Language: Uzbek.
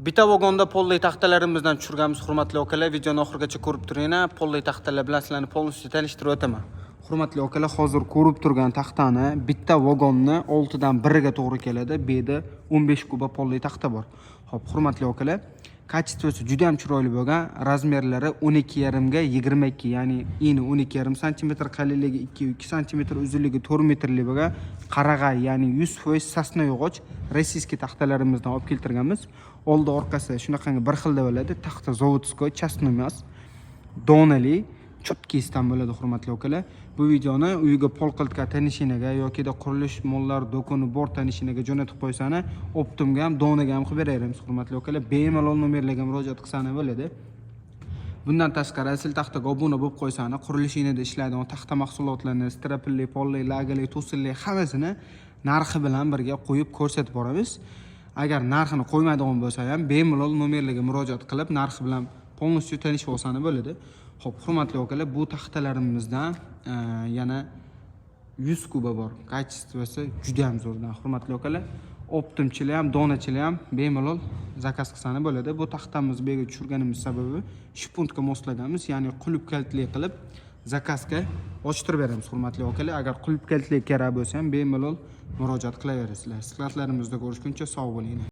Bitta vagonda полный taxtalarimizdan tushirganmiz, hurmatli akalar. Videoni oxirigacha ko'rib turinglar. Полный taxtalar bilan sizlarni полностью tanishtirib o'taman. Hurmatli akalar, hozir ko'rib turgan taxtani bitta vagonni oltidan biriga to'g'ri keladi. Bu yerda 15 куба полный taxta bor. Xo'p, hurmatli akalar, качество si juda ham chiroyli bo'lgan, размер lari 12,5 ga 22, ya'ni eni 12,5 santimetr, qalinligi 2,2 santimetr, uzunligi 4 metrli bo'lgan qarag'ay, ya'ni 100% сосна yog'och российский taxtalarimizdan olib keltirganmiz. Oldi orqasi shunaqangi bir xilda bo'ladi. Taxta заводской, частный emas, donali, четкий stan bo'ladi, hurmatli akalar. Bu videoni uyiga pol qilgan tanishinaga yokida qurilish mollar do'koni bor tanishinaga jo'natib qo'ysani, оптом ga ham, donaga ham qilib beraveramiz, hurmatli akalar. Bemalol nomerlarga murojaat qilsani bo'ladi. Bundan tashqari, Asl taxtaga obuna bo'lib qo'ysani, qurilish ishlaydigan taxta mahsulotlarini, стропил li, polli, lagili, to'sinli, hammasini narxi bilan birga qo'yib ko'rsatib boramiz. Agar narxini qo'ymaydigan bo'lsa ham, bemalol nomerlarga murojaat qilib, narxi bilan полностью tanishib olsani bo'ladi. Xo'p, hurmatli akalar, bu taxtalarimizdan yana 100 куба bor. Качество si juda ham zo'rdan, hurmatli akalar. Оптом chilar ham, donachilar ham bemalol заказ qilsani bo'ladi. Bu taxtamizni bu yerga tushirganimiz sababi шпунт ga moslaganmiz, ya'ni qulf kalitli qilib заказ ga ochtirib beramiz, hurmatli akalar. Agar qulf kalitli kerak bo'lsa ham, bemalol murojaat qilaverasizlar. Склад larimizda ko'rishguncha sog' bo'linglar.